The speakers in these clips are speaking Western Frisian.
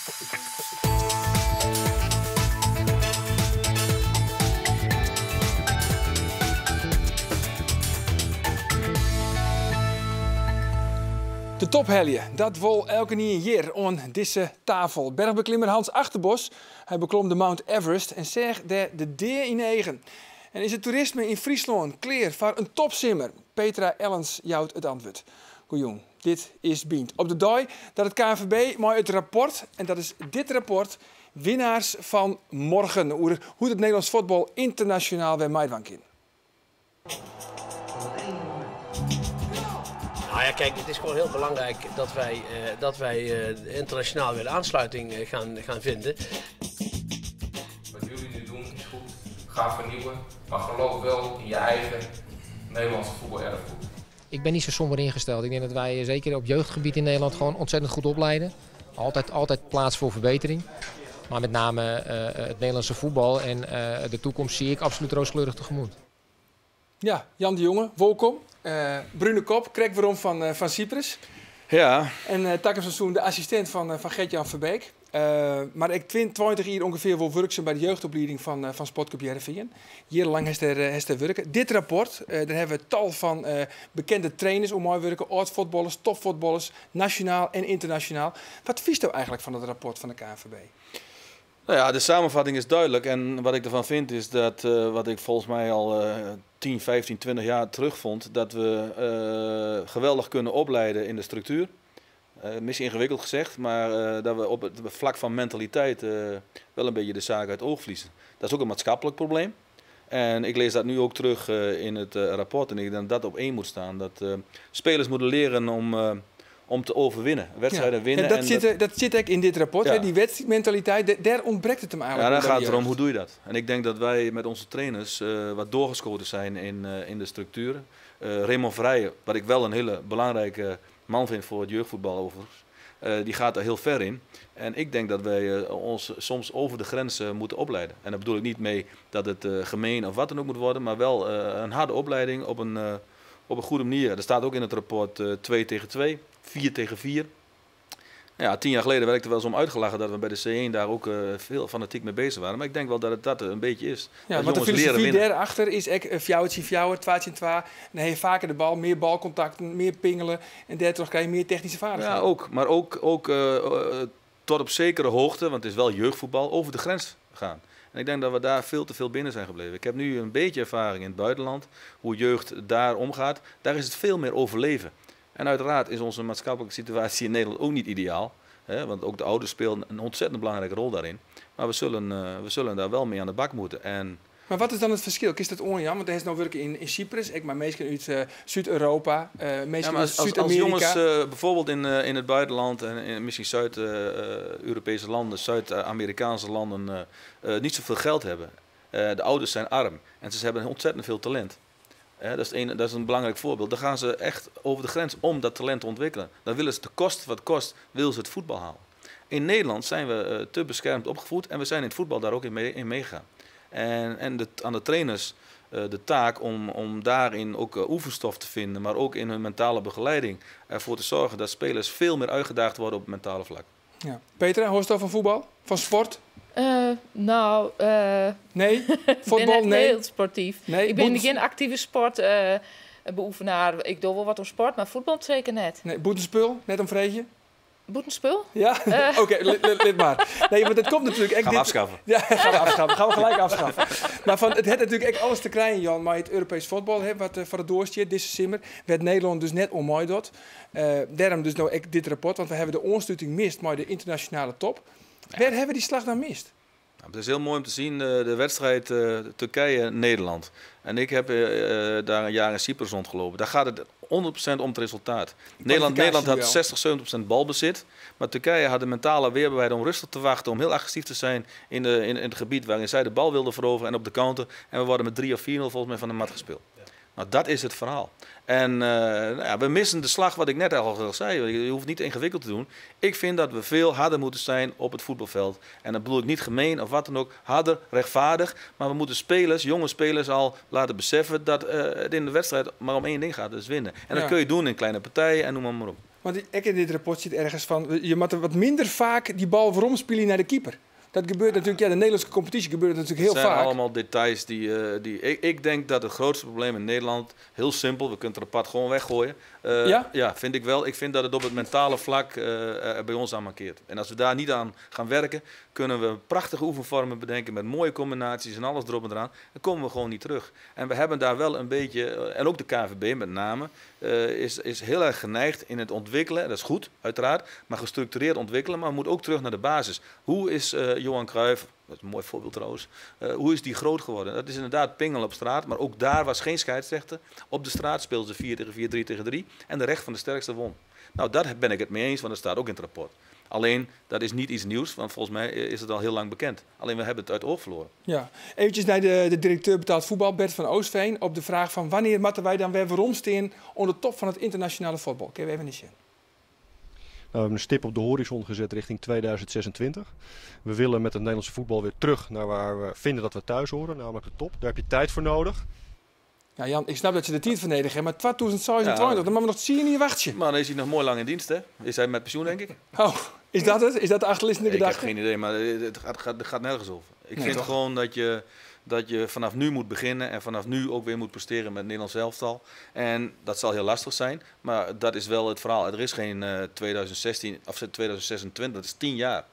De top helje, dat wol elkenien hjir oan dizze tafel. Berchbeklimmer Hans Achterbos, hy beklom de Mount Everest en seach dêr de dea yn 'e eagen. En is it toerisme yn Fryslân klear foar in topsimmer? Petra Ellens jout it antwurd. Goejûn, dit is Bynt. Op de dei dat it KNVB mei it rapport, en dat is dit rapport, Winnaars van Morgen, oer hoe't it Nederlânsk fuotbal ynternasjonaal wer meidwaan kin. Nou ja, kijk, het is gewoon heel belangrijk dat wij internationaal weer de aansluiting gaan vinden. Wat jullie nu doen is goed. Ga vernieuwen, maar geloof wel in je eigen Nederlandse voetbalerfgoed. Ik ben niet zo somber ingesteld. Ik denk dat wij zeker op jeugdgebied in Nederland gewoon ontzettend goed opleiden. Altijd, altijd plaats voor verbetering. Maar met name het Nederlandse voetbal en de toekomst zie ik absoluut rooskleurig tegemoet. Ja, Jan de Jonge, wolkom. Brune kop, krekt werom fan Cyprus. Ja. En takom seizoen de assistint fan Gert-Jan Verbeek. Mar ek 20 jier ûngefear wol wurksum by de jeugdoplieding fan Sportclub Hearrenfean. Jierrenlang hast dêr wurke. Dit rapport, dêr hawwe we tal fan bekende trainers oan meiwurke, âld-fuotballers, topfuotballers, nasjonaal en ynternasjonaal. Wat fynsto eigentlik fan it rapport fan de KNVB? Nou ja, de samenvatting is duidelijk. En wat ik ervan vind is dat, wat ik volgens mij al 10, 15, 20 jaar terugvond, dat we geweldig kunnen opleiden in de structuur. Misschien ingewikkeld gezegd, maar dat we op het vlak van mentaliteit wel een beetje de zaak uit het oog verliezen. Dat is ook een maatschappelijk probleem. En ik lees dat nu ook terug in het rapport en ik denk dat dat op één moet staan. Dat spelers moeten leren om te overwinnen, wedstrijden winnen. En dat en zit, dat zit ook in dit rapport, hè, die wedstrijdmentaliteit, daar ontbreekt het hem eigenlijk. Ja, dan bij gaat de het erom, jeugd. hoe doe je dat? En ik denk dat wij met onze trainers wat doorgeschoten zijn in de structuren. Raymond Verheijen, wat ik wel een hele belangrijke man vind voor het jeugdvoetbal overigens, die gaat daar heel ver in. En ik denk dat wij ons soms over de grenzen moeten opleiden. En daar bedoel ik niet mee dat het gemeen of wat dan ook moet worden, maar wel een harde opleiding op een goede manier. Er staat ook in het rapport 2 tegen 2, 4 tegen 4. Ja, 10 jaar geleden werd ik er wel eens om uitgelachen dat we bij de C1 daar ook veel fanatiek mee bezig waren. Maar ik denk wel dat het dat een beetje is. Ja, Dat want de jongens leren filosofie winnen. daarachter is echt fjouwer tsjin fjouwer, twa tsjin twa. Dan heb je vaker de bal, meer balcontacten, meer pingelen. En daardoor krijg je meer technische vaardigheden. Ja, ook. Maar ook tot op zekere hoogte, want het is wel jeugdvoetbal, over de grens gaan. En ik denk dat we daar veel te veel binnen zijn gebleven. Ik heb nu een beetje ervaring in het buitenland, hoe jeugd daar omgaat. Daar is het veel meer overleven. En uiteraard is onze maatschappelijke situatie in Nederland ook niet ideaal. Hè, want ook de ouders spelen een ontzettend belangrijke rol daarin. Maar we zullen daar wel mee aan de bak moeten. En Maar wat is dan het verschil? Is dat onjan? Want hij is nou werken in Cyprus. Ik maar meestal uit Zuid-Europa, meestal Ja, maar uit als Zuid-Amerika. jongens bijvoorbeeld in het buitenland en in misschien Zuid-Europese landen, Zuid-Amerikaanse landen niet zoveel geld hebben. De ouders zijn arm en ze hebben ontzettend veel talent. Dat is een belangrijk voorbeeld. Dan gaan ze echt over de grens om dat talent te ontwikkelen. Dan willen ze de kost wat kost, willen ze het voetbal halen. In Nederland zijn we te beschermd opgevoed en we zijn in het voetbal daar ook in meegegaan. En aan de trainers de taak om daarin ook oefenstof te vinden, maar ook in hun mentale begeleiding ervoor te zorgen dat spelers veel meer uitgedaagd worden op het mentale vlak. Ja. Petra, hoor je van voetbal? Van sport? Nee? Ik ben Voetbal? net Nee? heel sportief. Nee? Ik ben Boet- geen actieve sport beoefenaar. Ik doe wel wat om sport, maar voetbal zeker net. Nee, boetenspul, net om vreetje? Boetenspul? Ja? Oké, lit maar. Nee, want het komt natuurlijk echt Gaan we dit afschaffen. Ja, gaan we afschaffen. Gaan we gelijk afschaffen. Maar het heeft natuurlijk echt alles te krijgen, Jan. Maar het Europees voetbal, hè, wat voor het doorstiert, deze simmer, werd Nederland dus net onmooi dat. Daarom dus nou echt dit rapport, want we hebben de oansluting mist, maar de internationale top. Waar hebben we die slag dan mist? Nou, het is heel mooi om te zien, de wedstrijd Turkije-Nederland. En ik heb daar een jaar in Cyprus rondgelopen. Daar gaat het 100% om het resultaat. Nederland had wel. 60, 70% balbezit. Maar Turkije had de mentale weerbaarheid om rustig te wachten, om heel agressief te zijn in het gebied waarin zij de bal wilden veroveren en op de counter. En we worden met 3 of 4-0 volgens mij van de mat gespeeld. Dat is het verhaal. En we missen de slag wat ik net al zei. Je hoeft niet ingewikkeld te doen. Ik vind dat we veel harder moeten zijn op het voetbalveld. En dat bedoel ik niet gemeen of wat dan ook. Harder, rechtvaardig. Maar we moeten spelers, jonge spelers al laten beseffen dat het in de wedstrijd maar om één ding gaat. Dat is winnen. En dat kun je doen in kleine partijen en noem maar op. Want ek in dit rapport sit ergens fan, je moatte wat minder faak dy bal weromspylje nei de keeper. Dat gebeurt natuerlik, ja, de Nederlânske kompetysje gebeurt dat natuerlik Het hiel zijn faak. allemaal details die ik denk dat het grootste probleem in Nederland, heel simpel, we kunnen het rapport gewoon weggooien. Ja? Ja, vind ik wel. Ik vind dat het op het mentale vlak er bij ons aan mankeert. En als we daar niet aan gaan werken, kunnen we prachtige oefenvormen bedenken met mooie combinaties en alles erop en eraan. Dan komen we gewoon niet terug. En we hebben daar wel een beetje, en ook de KNVB met name, is heel erg geneigd in het ontwikkelen. Dat is goed, uiteraard, maar gestructureerd ontwikkelen. Maar we moeten ook terug naar de basis. Hoe is Johan Cruijff, dat is een mooi voorbeeld trouwens, hoe is die groot geworden? Dat is inderdaad pingel op straat, maar ook daar was geen scheidsrechter. Op de straat speelden ze 4 tegen 4, 3 tegen 3 en de recht van de sterkste won. Nou, daar ben ik het mee eens, want dat staat ook in het rapport. Alleen, dat is niet iets nieuws, want volgens mij is het al heel lang bekend. Alleen, we hebben het uit het oog verloren. Ja. Eventjes naar de directeur betaald voetbal, Bert van Oostveen, op de vraag van wanneer moeten wij dan weer weromstean oan de top fan it ynternasjonale fuotbal. Kinne we even sjen. Nou, we hebben een stip op de horizon gezet richting 2026. We willen met het Nederlandse voetbal weer terug naar waar we vinden dat we thuis horen, namelijk de top. Daar heb je tijd voor nodig. Ja, Jan, ik snap dat je de tijd vernedigen, maar 2026, dan moatte we noch tsien jier wachtsje. Maar dan is hij nog mooi lang in dienst, hè? Is hij met pensioen, denk ik? Oh, is dat het? Is dat de achterliggende Ik heb gedachte? geen idee, maar het gaat nergens over. Ik Nee, vind toch? gewoon dat je vanaf nu moet beginnen en vanaf nu ook weer moet presteren met het Nederlands elftal. En dat zal heel lastig zijn, maar dat is wel het verhaal. Er is geen 2016 of 2026, dat is 10 jaar.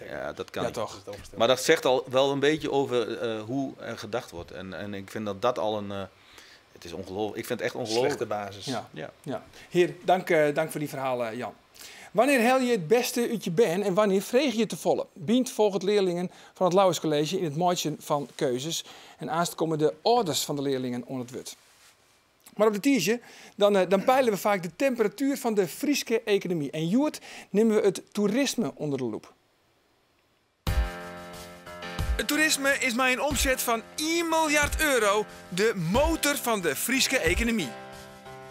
Ja, dat kan Ja, niet. toch. Maar dat zegt al wel een beetje over hoe er gedacht wordt. En ik vind dat dat al een... Het is ongelooflijk. Ik vind het echt ongelooflijk. Slechte basis. Ja. Ja. Ja. Hear, dank foar dy ferhalen, Jan. Wannear helje je it bêste út je bern en wannear freegje je tefolle? Bynt folget learlingen fan it Lauwers College yn it meitsjen fan keuzes. En aanst komme de âlders fan de learlingen oan it wurd. Mar op de tiisdei, dan peile we faak de temperatuer fan de Fryske ekonomy. En hjoed nimme we it toerisme ûnder de loep. It toerisme is mei in omset fan 1 miljard euro de motor fan de Fryske ekonomy.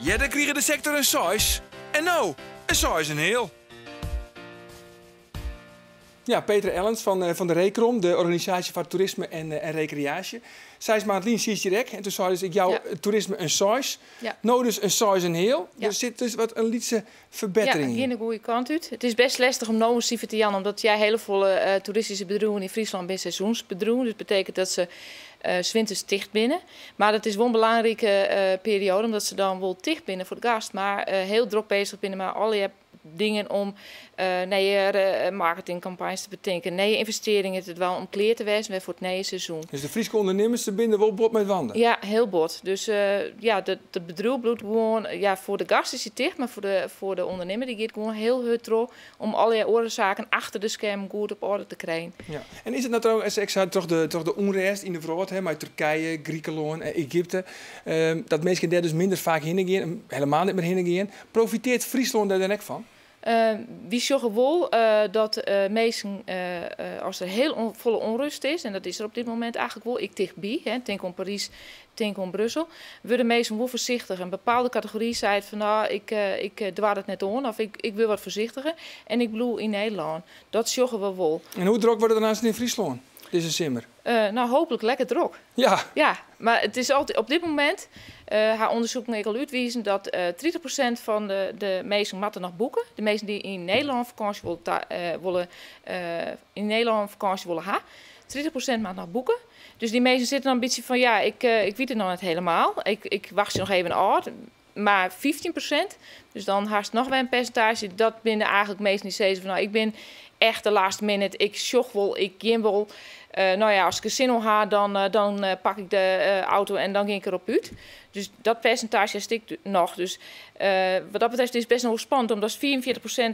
Earder krige de sektor in 6 en no in 6,5. Ja, Peter Ellens fan de Recron, de organisaasje foar toerisme en rekreaasje. Seis maand lyn sietst hjir ek en doe seist, ik jou it toerisme in 6. No dus in 6,5. Der sit dus wat in lytse ferbettering Ja, yn. gean de goede kant út. It is bêst lestich om no in sifer te jaan, omdat jij hiele folle toeristyske bedriuwen yn Fryslân binne seizoensbedriuwen. Dus dat betekent dat se 's winters ticht binne. Mar dat is wol in belangrike perioade, omdat se dan wol ticht binne foar de gast, mar hiel drok beuzich binne mei allegear dingen om nije marketingcampagnes te betinken, nije ynvestearringen te dwaan om klear te wêzen wer foar it nije seizoen. Dus de Fryske ûndernimmers se binne der wol bot mei dwaande. Ja, hiel bot. Dus ja, it bedriuw bliuwt gewoan, ja, foar de gast is it ticht, mar foar de ûndernimmer dy giet gewoan hiel hurd troch om allegear oare saken achter de skermen goed op oarder te krijen. Ja. En is it no trouwens, ik sei troch de ûnrêst yn de wrâld, hè, mei Turkije, Grikelân en Egypte, dat minsken dêr dus minder faak hinne gean, hielendal net mear hinne gean. Profitearret Fryslân dêr dan ek fan? Wy sjogge wol dat minsken, as der hiel folle ûnrêst is, en dat is der op dit momint eigentlik wol, ek tichtby, hè, tink oan Parys, tink oan Brussel, wurde minsken wol foarsichtich. In bepaalde kategory seit fan, no, ik doar it net oan of ik wurd wat foarsichtiger en ik bliuw yn Nederlân. Dat sjogge we wol. En hoe drok wurdt it dan aanst yn Fryslân dizze simmer? No, hooplik lekker drok. Ja, mar it is altyd, op dit momint, ha ûndersiken ek al útwiisd dat 30% fan de minsken moatte noch boeke. De minsken dy't yn Nederlân fakânsje wolle, yn Nederlân fakânsje wolle ha. 30% moat noch boeke. Dus dy minsken sitte dan in bytsje fan, ja, ik wit it noch net hielendal. Ik wachtsje noch even ôf. Mar 15%, dus dan hast noch wer in persintaazje, dat binne eigentlik minsken dy't sizze fan, no, ik bin echt de last minute, ik sjoch wol, ik gean wol. No ja, as ik der sin oan ha, dan pak ik de auto en dan gean ik derop út. Dus dat persintaazje stikt noch. Dus wat dat betreft is it bêst noch wol spannend, omdat 44%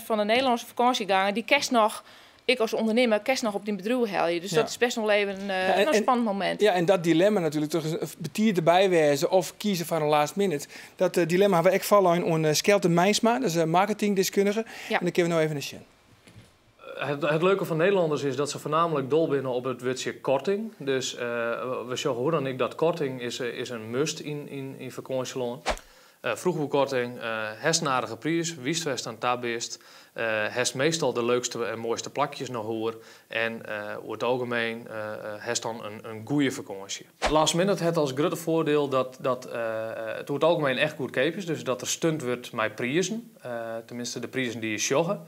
fan de Nederlânske fakânsjegongers, dy kinst noch, ik as ûndernimmer, kinst noch op dyn bedriuw helje. Dus dat is bêst noch even in spannend momint. Ja, en dat dilemma natuerlik, troch betiid derby wêze of kieze foar in last minute. Dat dilemma ha we ek foarlein oan Skelte Meinsma, dat is in marketingdeskundige. En dêr kinne we no even nei sjen. Het leuke van Nederlanders is dat se foarnaamlik dol binne op it wurdsje koarting. Dus we sjogge hoe dan ek dat koarting is in must yn fakânsjelân. Vroegboekkorting, hast in aardige priis, witst wêr'tst oan ta bist. Hast meastal de leukste en moaiste plakjes noch oer. En oer it algemien hast dan in goede fakânsje. Last minute hat as grutte foardiel dat it oer it algemien echt goedkeap is. Dus dat der stunt wurdt mei prizen. Teminsten de prizen dy't je sjogge.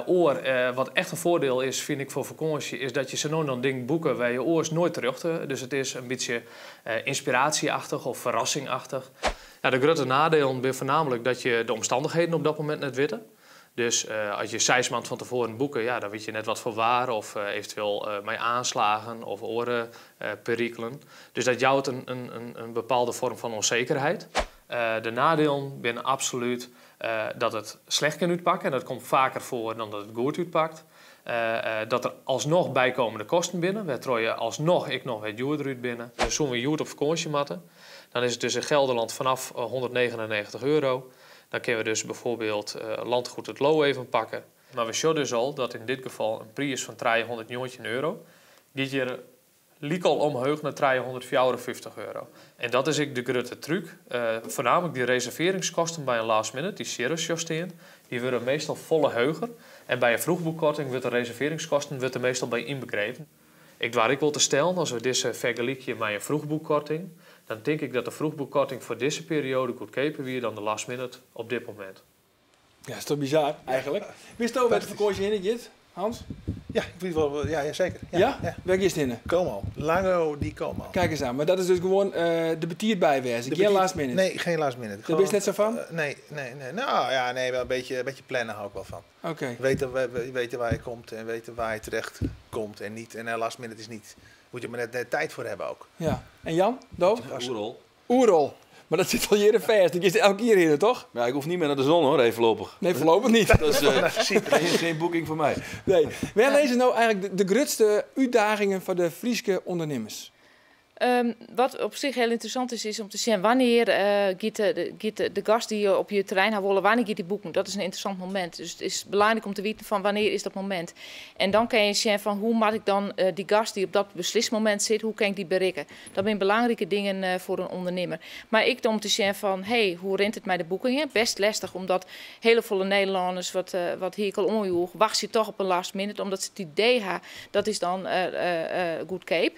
Oar, wat echt in foardiel is, fyn ik foar fakânsje, is dat je sa no en dan dingen boeke wêr't je oars noait terjochte. Dus it is in bytsje ynspiraasjeachtich of ferrassingachtich. Ja, de grutte neidielen binne foarnaamlik dat je de omstannichheden op dat momint net witte. Dus as je 6 maand fan tefoaren boeke, ja, dan wit je net wat foar waar of eventueel mei oanslaggen of oare perikelen. Dus dat jout in bepaalde foarm fan ûnsekerheid. De neidielen binne absolút dat it slecht kin útpakke. En dat komt faker foar dan dat it goed útpakt. Dat der alsnoch bykommende kosten binne, wêrtroch't je alsnoch ek noch wer djoerder út binne. Dus soene we hjoed op fakânsje moatte, dan is it dus in Gelderland fanôf €199. Dan kinne we dus byfoarbyld Landgoed het Loo even pakke. Mar we sjogge dus al dat yn dit gefal in priis fan €319 giet hjir lyk al omheech nei €354. En dat is ek de grutte trúk. Foarnaamlik dy reservearringskosten by in last minute, dy sjirre stean, dy wurde meastal folle heger. En by in vroegboekkorting wurdt de reservearringskosten wurdt der meastal by ynbegrepen. Ik doar ek wol te stellen, as we dizze fergelykje mei in vroegboekkorting, dan tink ik dat de vroegboekkorting foar dizze perioade goedkeaper wie dan de last minute op dit momint. Ja, is toch bizar eigentlik? Witsto wêr't de fakânsje hinne giet, Hans? Ja, ik wit wol, ja, ja, seker. Ja? Ja? Ja. Wêr giest hinne? Como. Lago di Como. Kijk eens aan, mar dat is dus gewoan der betiid by wêze, gjin last minute? Nee, geen last minute. Dêr bist net sa fan? Nee. Nou ja, nee, wel een beetje plannen hou ik wel van. Weten waar je komt en weten waar je terecht komt en niet. En last minute is niet. Moet je maar net tijd voor hebben ook. Ja. En Jan, Do? Oerol. Oerol. Mar dat sit al jierren fêst. Do giest elke kear hinne, toch? Ja, ik hoech net mear nei de sinne hoor, even foarlopich. Nee, foarlopich net. Dat is geen boeking foar my. Nee. Wêr lizze no eigentlik de grutste útdagingen foar de Fryske ûndernimmers? Wat op sich hiel ynteressant is, is om te sjen wannear giet de gast dy't je op je terrein ha wolle, wannear giet dy boeken? Dat is in ynteressant momint. Dus it is belangryk om te witten fan wannear is dat momint. En dan kinne je sjen fan hoe moat ik dan dy gast dy't op dat beslismomint sit, hoe kin ik dy berikke? Dat binne belangrike dingen foar in ûndernimmer. Mar ek om te sjen fan, hey, hoe rint it mei de boekingen? Bêst lestich, omdat hiel folle Nederlanners, wat hjir al oanjoech, wachtsje toch op in last minute, omdat se it idee ha, dat is dan goedkeap.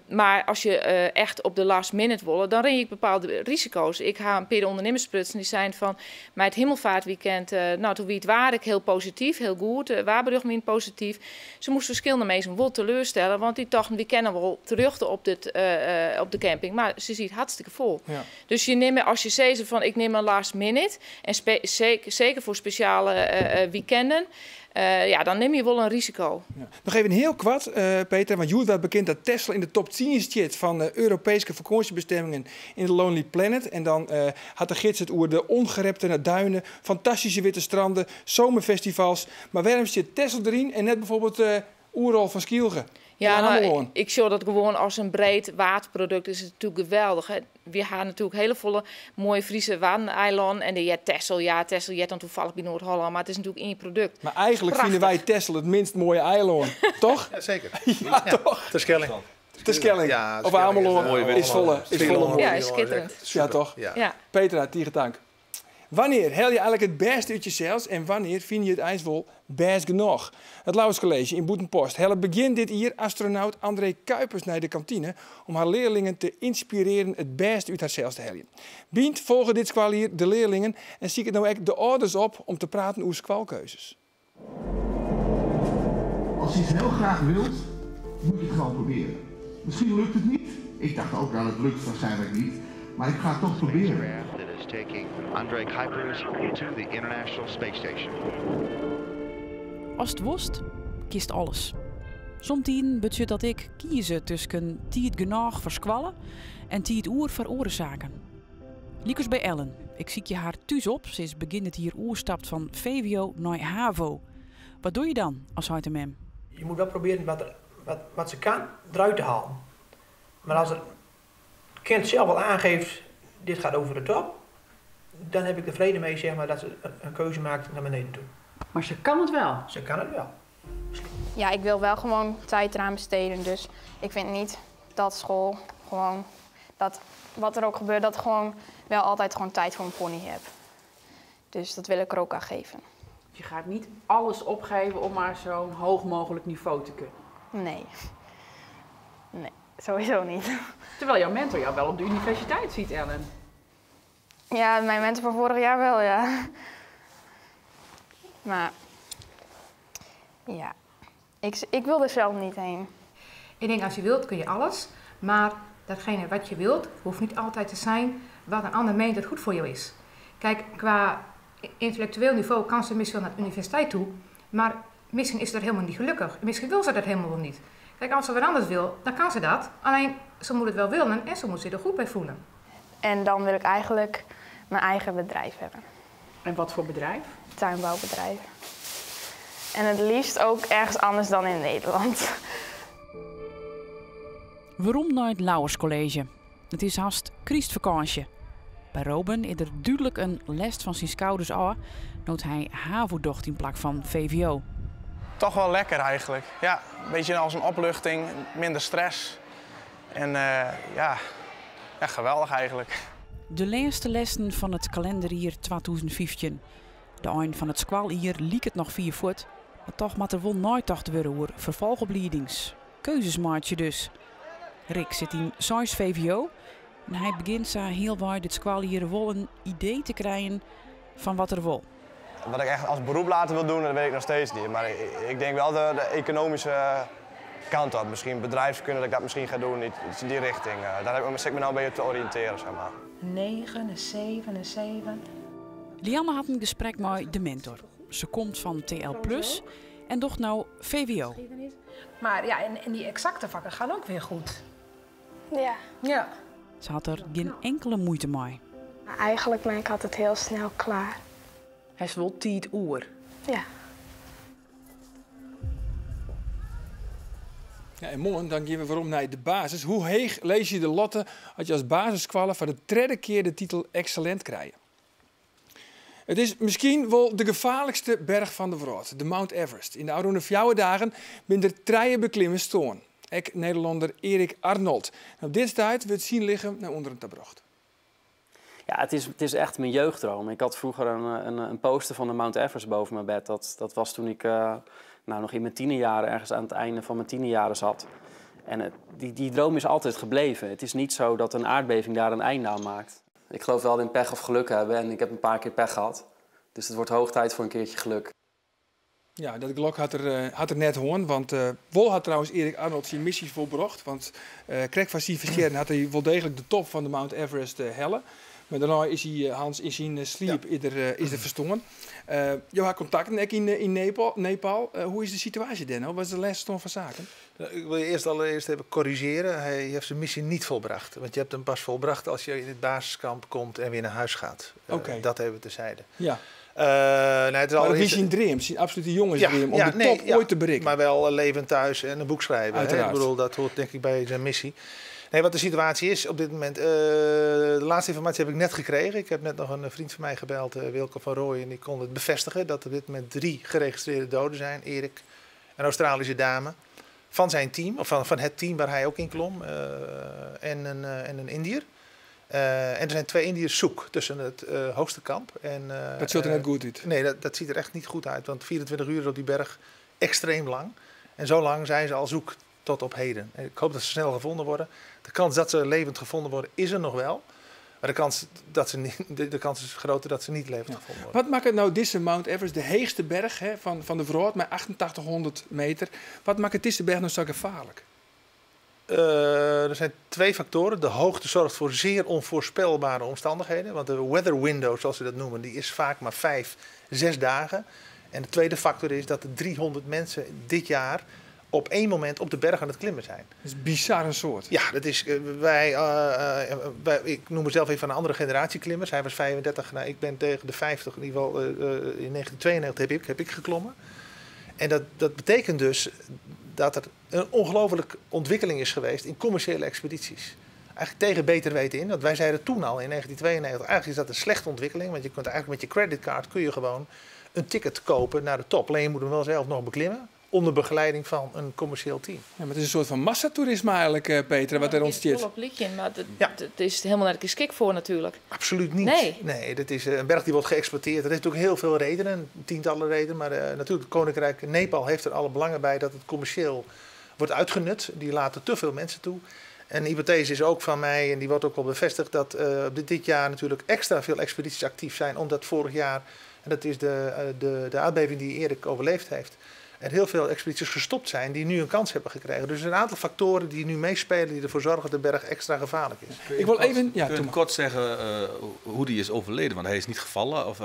Mar as je echt op de last minute wolle, dan rinne je bepaalde risiko's. Ik ha in pear ûndernimmers sprutsen dy seinen fan mei it Himelfeartwykein, no, doe wie it waar ek hiel posityf, hiel goed, waarberjocht wie posityf. Se moasten ferskillende minsken wol teloarstelle, want dy tochten, wy kinne wol terjochte op de camping, mar se sit hartstikke fol. Dus je nimme, as je sizze fan ik nim in last minute, en seker foar spesjale weekenden, ja, dan nim je wol in risiko. Ja. Noch even hiel koart, Peter, want hjoed waard bekend dat Texel yn de top 10 stiet fan de Europeeske fakânsjebestimmingen yn de Lonely Planet. En dan hat de gids it oer de ongerepte duinen, fantastyske wite strannen, simmerfestivals. Mar wêrom stiet Texel deryn en net bysfoarbyld Oerol fan Skylge? Ja, En no, Amelân. ik sjoch dat gewoan as in breed Waadprodukt. Is it natuerlik geweldich. Hè. Wy ha natuerlik hiel folle moaie Fryske Waadeilannen. En de heart Texel, ja, Texel heart dan tafallich by Noard-Hollân, mar it is natuerlik ien produkt. Mar eigentlik fine wy Prachtich. Texel it minst moaie eilân, toch? Ja, seker. Ja, toch? Terschelling. Terschelling. Ja, Of Terschelling is, Amelân mooi is folle moai. Ja, is skitterend. Super. Ja, toch? Ja. Ja. Petra, tige tank. Wannear helje je eigentlik it bêste út jesels en wannear fine je it eins wol bêst genôch? It Lauwers College yn Bûtenpost helle begjin dit jier astronaut André Kuipers nei de kantine om har learlingen te ynspirearjen it bêste út harsels te heljen. Bynt folge dit skoaljier de learlingen en siket no ek de âlders op om te praten oer skoalkeuzes. Als je iets heel graag wilt, moet je het gewoon proberen. Misschien lukt het niet. Ik dacht ook, nou dat lukt waarschijnlijk niet. Maar ik ga het toch proberen. That is taking André Kuipers to the International Space Station. Ast it wolst, kinst alles. Somtiden betsjut dat ek kieze tusken tiid genôch foar skoalle en tiid oer foar oare saken. Lykas by Ellen. Ik sykje har thús op. Se is begjin dit jier oerstapt fan VWO nei HAVO. Wat doch je dan as heit en mem? Je moet wel proberen wat ze kan eruit te halen. Maar als het kind zelf al aangeeft, dit gaat over de top, dan heb ik er vrede mee, zeg maar, dat ze een keuze maakt naar beneden toe. Mar se kin it wol? Ze kan het wel. Ja, ik wil wel gewoon tijd eraan besteden. Dus ik vind niet dat school gewoon Dat wat er ook gebeurt, dat ik gewoon wel altijd gewoon tijd voor een pony heb. Dus dat wil ik er ook aan geven. Je gaat niet alles opgeven om maar zo'n hoog mogelijk niveau te kunnen? Nee. Nee, sowieso niet. Terwijl jouw mentor jou wel op de universiteit ziet, Ellen. Ja, mijn mentor van vorig jaar wel, ja. Maar ja, ik wil er zelf niet heen. Ik denk, als je wilt kun je alles, maar datgene wat je wilt hoeft niet altijd te zijn wat een ander meent dat goed voor jou is. Kijk, qua intellectueel niveau kan ze misschien wel naar de universiteit toe, maar misschien is ze dat helemaal niet gelukkig. Misschien wil ze dat helemaal wel niet. Kijk, als ze wat anders wil, dan kan ze dat. Alleen, ze moet het wel willen en ze moet zich er goed bij voelen. En dan wil ik eigenlijk mijn eigen bedrijf hebben. En wat voor bedrijf? Tuinbouwbedrijf. En het liefst ook ergens anders dan in Nederland. Waarom naar het Lauwers College? Het is haast Christvakantie. Bij Robin is er duidelijk een les van zijn schouders af, nood hij HAVO docht in plak van VWO. Toch wel lekker eigenlijk. Ja, een beetje als een opluchting, minder stress. En ja, ja, geweldig eigenlijk. De laatste lessen van het kalenderjaar 2015. De eind van het squaljaar liep het nog 4 voet, maar toch moet er wel nooit tocht worden over vervolgopleidings. Keuzes maak je dus. Rick zit in 6 VWO en hij begint zo heel waard dit squaljaar wel een idee te krijgen van wat er wil. Wat ik echt als beroep later wil doen, dat weet ik nog steeds niet. Maar ik denk wel de economische kant op. Misschien bedrijfskunde, dat ik dat misschien ga doen, iets in die richting. Daar zit ik me nou een beetje te oriënteren. Een 9, een 7, een 7. Lianne had een gesprek met de mentor. Ze komt van TL Plus en docht nou VWO. Maar ja, en die exacte vakken gaan ook weer goed. Ja. Ja. Ze had er geen enkele moeite mee. Eigenlijk ben ik altijd heel snel klaar. Hij is wel 10 uur. Ja. Ja, en morgen dan gaan we waarom naar de basis. Hoe heeg lees je de lotte als je als basiskwallen voor de derde keer de titel excellent krijgt? Het is misschien wel de gevaarlijkste berg van de wereld, de Mount Everest. In de oude 4 dagen binnen er 3 beklimmen stoorn. Ek Nederlander Erik Arnold. En op dit tijd wordt zien liggen naar onder een tabrocht. Ja, het is echt mijn jeugddroom. Ik had vroeger een poster van de Mount Everest boven mijn bed. Dat was toen ik nog in mijn tienerjaren, ergens aan het einde van mijn tienerjaren zat. En die droom is altijd gebleven. Het is niet zo dat een aardbeving daar een einde aan maakt. Ik geloof wel in pech of geluk hebben en ik heb een paar keer pech gehad. Dus het wordt hoog tijd voor een keertje geluk. Ja, dat geluk had er net hoorn, want Wol had trouwens Erik Arnold zijn missie volbracht. Want krek van zijn versterren had hij wel degelijk de top van de Mount Everest hellen. Maar daarna is hij, Hans, in zijn sleep is er verstongen. Je had contacten ook in Nepal. Hoe is de situatie daar nou? Wat is de laatste stand van zaken? Nou, ik wil je allereerst even corrigeren. Hij heeft zijn missie niet volbracht. Want je hebt hem pas volbracht als je in het basiskamp komt en weer naar huis gaat. Dat even terzijde. Nee, het is Maar dat allereerst is zijn dream, zijn absolute jongensdream, om de top ooit te bereiken. Maar wel levend thuis en een boek schrijven. Hè? Dat hoort denk ik bij zijn missie. Nee, wat de situatie is op dit moment. De laatste informatie heb ik net gekregen. Ik heb net nog een vriend van mij gebeld, Wilco van Rooij, en die kon het bevestigen dat er op dit moment 3 geregistreerde doden zijn. Erik, een Australische dame, van zijn team, of van het team waar hij ook in klom, en een Indiër. En er zijn 2 Indiërs zoek tussen het hoogste kamp. En dat ziet er net goed uit. Nee, dat ziet er echt niet goed uit. Want 24 uur is op die berg extreem lang. En zo lang zijn ze al zoek tot op heden. En ik hoop dat ze snel gevonden worden. De kans dat ze levend gevonden worden is er nog wel. Maar de kans, dat ze niet, de kans is groter dat ze niet levend gevonden worden. Wat maakt het nou deze Mount Everest, de hoogste berg, hè, van de wereld, met 8800 meter. Wat maakt het deze berg nou zo gevaarlijk? Er zijn 2 factoren. De hoogte zorgt voor zeer onvoorspelbare omstandigheden. Want de weather window, zoals ze dat noemen, die is vaak maar 5, 6 dagen. En de tweede factor is dat er 300 mensen dit jaar op één moment op de berg aan het klimmen zijn. Dat is bizar een soort. Ja, dat is, wij, ik noem mezelf even van een andere generatie klimmers. Hij was 35, nou, ik ben tegen de 50, in ieder geval in 1992 heb ik geklommen. En dat betekent dus dat er een ongelofelijke ontwikkeling is geweest in commerciële expedities. Eigenlijk tegen beter weten in, want wij zeiden toen al in 1992, eigenlijk is dat een slechte ontwikkeling, want je kunt eigenlijk met je creditcard kun je gewoon een ticket kopen naar de top. Alleen je moet hem wel zelf nog beklimmen. Onder begeleiding van een commercieel team. Ja, maar het is een soort van massatoerisme eigenlijk, Peter, wat er ontstaat. Volop liedje, maar dat is helemaal net geschikt voor natuurlijk. Absoluut niet. Nee. Nee, dat is een berg die wordt geëxploiteerd. Dat heeft ook heel veel redenen, tientallen redenen. Maar natuurlijk, het Koninkrijk Nepal heeft er alle belangen bij dat het commercieel wordt uitgenut. Die laten te veel mensen toe. En de hypothese is ook van mij, en die wordt ook wel bevestigd, dat dit jaar natuurlijk extra veel expedities actief zijn. Omdat vorig jaar, en dat is de aardbeving die Erik overleefd heeft, er heel veel expedities gestopt zijn die nu een kans hebben gekregen. Dus er zijn een aantal factoren die nu meespelen die ervoor zorgen dat de berg extra gevaarlijk is. Kun je Ik wil even, ja, kun je doe kort zeggen hoe die is overleden? Want hij is niet gevallen? Of,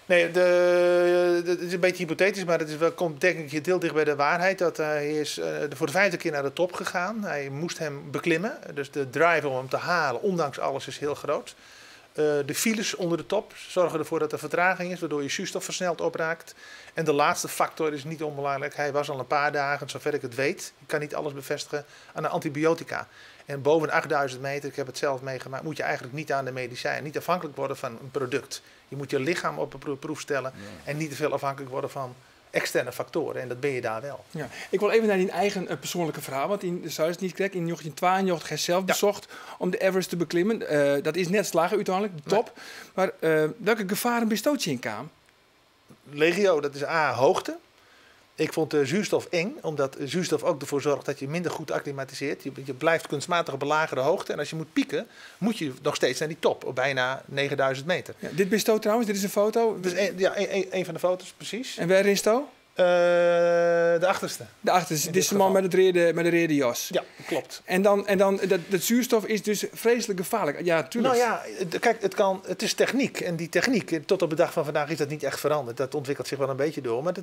Nee, het is een beetje hypothetisch, maar het is wel, komt denk ik heel dicht bij de waarheid. Dat hij is voor de 5e keer naar de top gegaan. Hij moest hem beklimmen. Dus de drive om hem te halen, ondanks alles, is heel groot. De files onder de top zorgen ervoor dat er vertraging is, waardoor je zuurstof versneld opraakt. En de laatste factor is niet onbelangrijk. Hij was al een paar dagen, zover ik het weet, ik kan niet alles bevestigen, aan de antibiotica. En boven 8000 meter, ik heb het zelf meegemaakt, moet je eigenlijk niet aan de medicijnen, niet afhankelijk worden van een product. Je moet je lichaam op een proef stellen en niet te veel afhankelijk worden van externe factoren. En dat ben je daar wel. Ja. Ik wil even naar die eigen persoonlijke verhaal, want in de Zuid-Niet in 1992 hij zelf bezocht om de Everest te beklimmen. Dat is net slagen uiteindelijk, de top. Nee. Maar welke gevaren bestoot je in Kaam? Legio, dat is A, hoogte. Ik vond de zuurstof eng, omdat zuurstof ook ervoor zorgt dat je minder goed acclimatiseert. Je blijft kunstmatig op een lagere hoogte. En als je moet pieken, moet je nog steeds naar die top, op bijna 9000 meter. Ja, dit bestoot trouwens, dit is een foto? Dit is een van de foto's, precies. En waar is het? De achterste. De achterste, In dit is dit de man geval. met de rode jas. Ja, klopt. En dan dat zuurstof is dus vreselijk gevaarlijk. Ja, tuurlijk. Nou ja, kijk, het is techniek. En die techniek, tot op de dag van vandaag is dat niet echt veranderd. Dat ontwikkelt zich wel een beetje door. Maar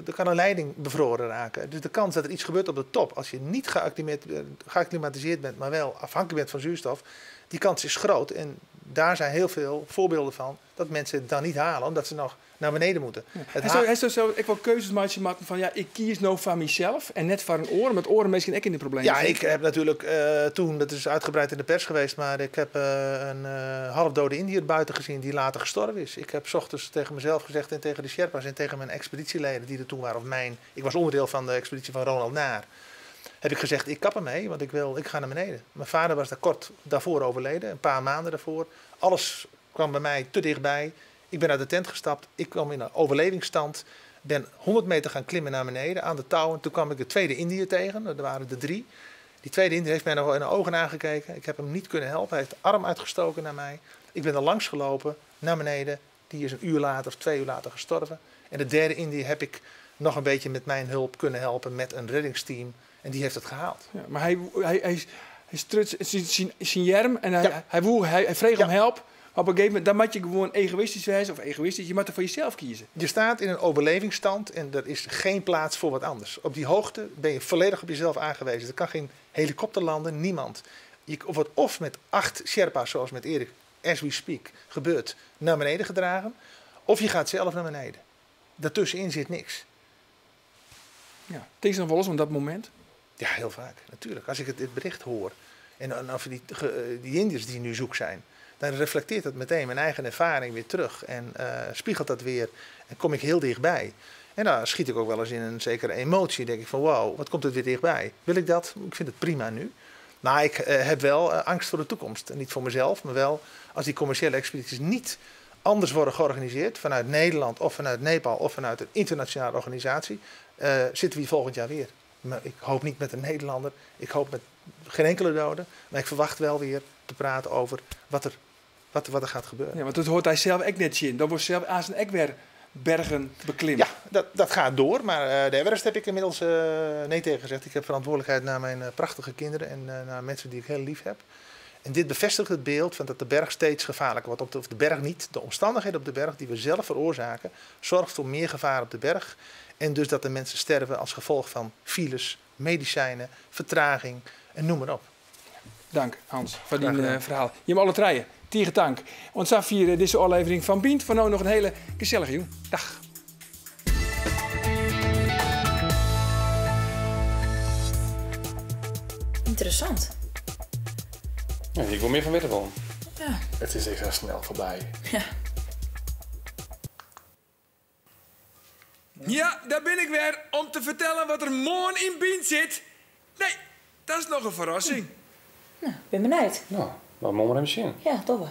er kan een leiding bevroren raken. Dus de kans dat er iets gebeurt op de top, als je niet geacclimatiseerd bent, maar wel afhankelijk bent van zuurstof, die kans is groot. En daar zijn heel veel voorbeelden van dat mensen het dan niet halen, omdat ze nog naar beneden moeten. Ja. Het Hij zou zo, ik wil keuzes maken van ja, ik kies nou van mezelf en net van een oren, met oren misschien ook in de problemen. Ja, ik heb natuurlijk toen, dat is uitgebreid in de pers geweest, maar ik heb een halfdode Indiër buiten gezien die later gestorven is. Ik heb 's ochtends tegen mezelf gezegd en tegen de Sherpa's en tegen mijn expeditieleden die er toen waren, of mijn, ik was onderdeel van de expeditie van Ronald Naar. Heb ik gezegd, ik kap ermee, want ik ga naar beneden. Mijn vader was daar kort daarvoor overleden, een paar maanden daarvoor. Alles kwam bij mij te dichtbij. Ik ben uit de tent gestapt, ik kwam in een overlevingsstand. Ben 100 meter gaan klimmen naar beneden aan de touwen. Toen kwam ik de tweede Indiër tegen, er waren er 3. Die tweede Indiër heeft mij nog in de ogen aangekeken. Ik heb hem niet kunnen helpen, hij heeft de arm uitgestoken naar mij. Ik ben er langs gelopen, naar beneden. Die is een uur later of 2 uur later gestorven. En de derde Indiër heb ik nog een beetje met mijn hulp kunnen helpen met een reddingsteam. En die heeft het gehaald. Ja, maar hij strut zijn jerm en hij vreeg om help. Maar op een gegeven moment, dan moet je gewoon egoïstisch zijn of egoïstisch, je moet er voor jezelf kiezen. Je staat in een overlevingsstand en er is geen plaats voor wat anders. Op die hoogte ben je volledig op jezelf aangewezen. Er kan geen helikopter landen, niemand. Je wordt of met 8 Sherpa's, zoals met Erik, as we speak, gebeurt, naar beneden gedragen. Of je gaat zelf naar beneden. Daartussenin zit niks. Ja, denk je nog wel eens om dat moment? Ja, heel vaak. Natuurlijk. Als ik het bericht hoor en of die Indiërs die nu zoek zijn, dan reflecteert dat meteen mijn eigen ervaring weer terug en spiegelt dat weer en kom ik heel dichtbij. En dan schiet ik ook wel eens in een zekere emotie. Denk ik van wow, wat komt het weer dichtbij? Wil ik dat? Ik vind het prima nu. Maar ik heb wel angst voor de toekomst. En niet voor mezelf, maar wel als die commerciële expedities niet anders worden georganiseerd, vanuit Nederland of vanuit Nepal of vanuit een internationale organisatie, zitten we hier volgend jaar weer. Maar ik hoop niet met een Nederlander, ik hoop met geen enkele dode, maar ik verwacht wel weer te praten over wat er gaat gebeuren. Ja, want dat hoort hij zelf ook net in. Dan wordt zelf aan zijn ek weer bergen beklimmen. Ja, dat gaat door, maar de Everest heb ik inmiddels nee tegen gezegd. Ik heb verantwoordelijkheid naar mijn prachtige kinderen en naar mensen die ik heel lief heb. En dit bevestigt het beeld van dat de berg steeds gevaarlijker wordt. Of de berg niet, de omstandigheden op de berg die we zelf veroorzaken, zorgt voor meer gevaar op de berg. En dus dat de mensen sterven als gevolg van files, medicijnen, vertraging en noem maar op. Dank Hans voor die verhaal. Je hebt alle treien. Tegen dank. Want zo deze aflevering van Bynt. Voor nu nog een hele gezellige joen. Dag. Interessant. Ja, ik wil meer van weten wel. Ja. Het is echt snel voorbij. Ja. Ja, daar bin ik wer om te fertellen wat der moarn yn Bynt sit. Nee, dat is noch in ferrassing. Nou, bin benijd. Nou, dan moatte we even sjen. Ja, dogge we.